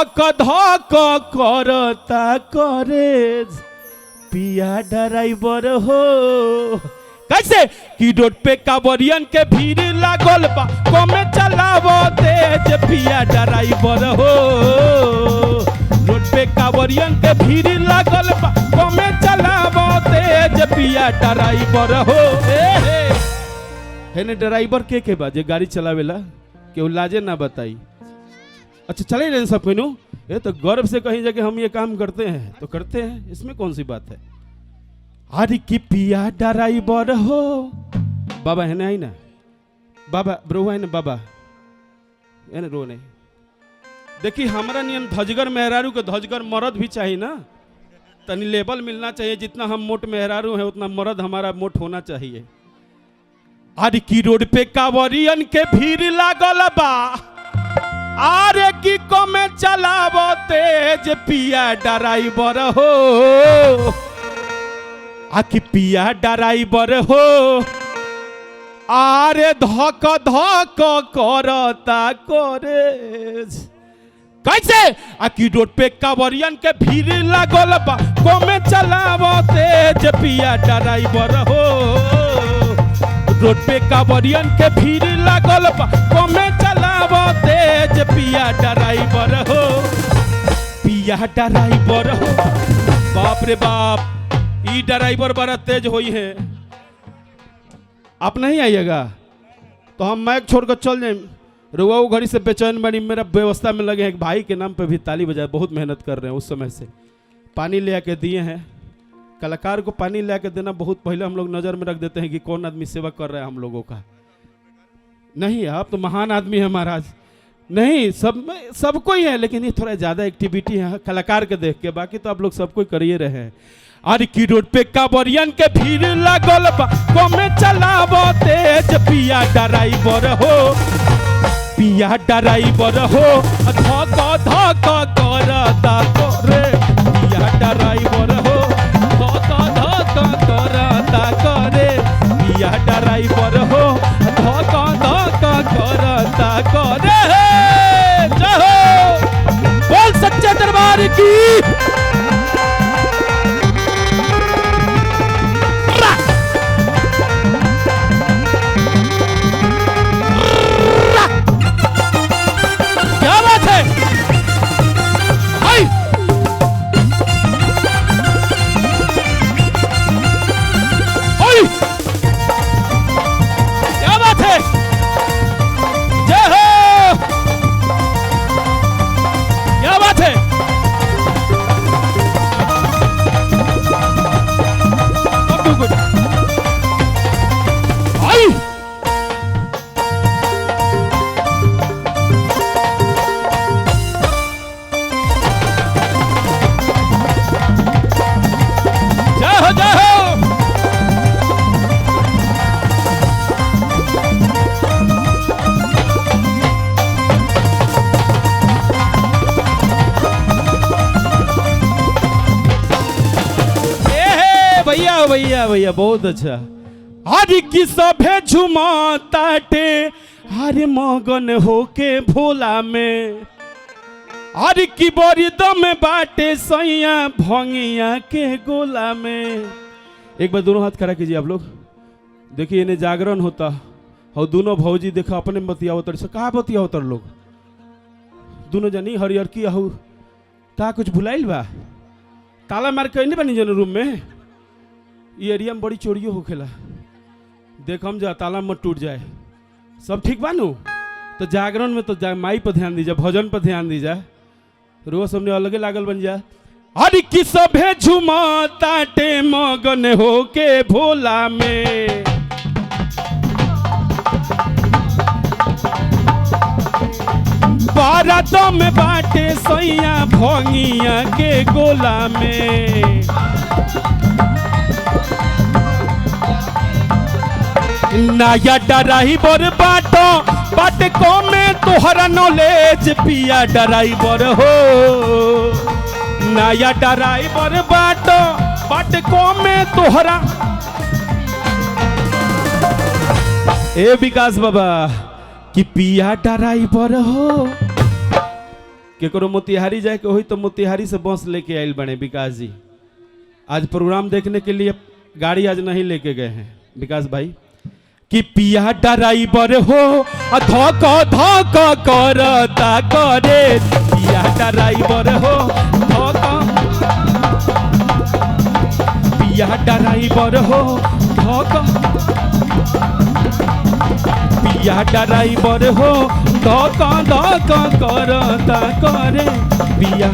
धक धक करता करे पिया ड्राइवर हो। कैसे कि रोड पे कांवरियन के भीड़ लागल बा, कमे चलावो तेज पिया ड्राइवर हो। रोड पे कांवरियन के भीड़ लागल बा, कमे चलावो तेज पिया ड्राइवर हो। हेने ड्राइवर के बा जे गाड़ी चलावेला, केहू लाजे ना बताई। अच्छा चले रहे सब कोई, ये तो गर्व से कहीं जगह हम ये काम करते हैं तो करते हैं, इसमें कौन सी बात है। अरे की पिया ड्राइवर हो। बाबा है ना, आई ना बाबा, ब्रो है ना बाबा, है ना रो नहीं। देखिए हमारा नियम धजगर मेहरारू के धजगर मर्द भी चाहिए ना, तनी लेबल मिलना चाहिए। जितना हम मोट मेहरारू हैं उतना मर्द हमारा मोट होना चाहिए। अरे की रोड पे कांवरियन के भीड़ लागल बा, अरे की कमे चलावो तेज पिया ड्राइवर हो। आखि पिया ड्राइवर हो, आरे धक धक करता करे। कैसे आखि रोड पे कांवरियन के भीड़ लागल बा, कमे चलावो तेज पिया ड्राइवर हो। रोड पे कांवरियन के भीड़ लागल बा, कमे चलावो तेज पिया ड्राइवर हो, पिया ड्राइवर हो। बाप रे बाप, ई ड्राइवर बड़ा तेज होई है। आप नहीं आइएगा तो हम माइक छोड़कर चल जाए। रुआ वो घड़ी से बेचैन बनी, मेरा व्यवस्था में लगे हैं। एक भाई के नाम पे भी ताली बजाए, बहुत मेहनत कर रहे हैं उस समय से। पानी ले आके दिए हैं कलाकार को, पानी ले आके देना बहुत पहले हम लोग नज़र में रख देते हैं कि कौन आदमी सेवा कर रहा है हम लोगों का। नहीं, आप तो महान आदमी हैं महाराज। नहीं, सब में सबको ही है, लेकिन ये थोड़ा ज़्यादा एक्टिविटी है कलाकार के देख के, बाकी तो आप लोग सबको कर ही रहे हैं। अरे की रोड पे कांवरियन के भीड़ लागल बा, कमे चलावो तेज पिया ड्राइवर हो, पिया ड्राइवर हो। धक धक करता करे पिया ड्राइवर हो, धक धक करता करे पिया ड्राइवर हो, धक धक करता करे। जय हो, बोल सच्चे दरबार की। क्या बात है हाय। हाय, क्या बात है, जय हो, क्या बात है। गुड। हाय, जय हो, जय हो। ए भैया भैया भैया बहुत अच्छा। हर की सभे झुमा ताटे, हर मगन होके भोला में, हर की बड़ी दम बाटे सैया भंगिया के गोला में। एक बार दोनों हाथ खड़ा कीजिए आप लोग। देखिए इन्हें जागरण होता और दोनों भौजी देखा अपने बतियावतर से कहा बतियावतर लोग दोनों जनी हरियर की आहू का कुछ भुलाइल बा, ताला मार के नहीं बनी जन रूम में। ये एरिया में बड़ी चोरियो होखेला, देख हम जा ताला मत टूट जाए। सब ठीक बा नु? तो जागरण में तो माई पर ध्यान दीजिए, भजन पर ध्यान दीजिए, रोज सबने अलगे लागल बन जा। हर की सभे झुमा ताटे मगन होके भोला में, बारात में बाटे सैया भंगिया के गोला में। नया ड्राइवर बाटो बाट को में तोहरा नॉलेज पिया ड्राइवर हो, नया ड्राइवर बाटो बाट को में तोहरा। ए विकास बाबा कि पिया ड्राइवर हो। केकरो मोतिहारी जाए के होई तो मोतिहारी से बस लेके आयल बने विकास जी। आज प्रोग्राम देखने के लिए गाड़ी आज नहीं लेके गए हैं विकास भाई। कि पिया ड्राइवर हो आ धक धक करता करे, पिया ड्राइवर हो धक, पिया ड्राइवर हो धक, पिया ड्राइवर हो धक धक करता करे, पिया।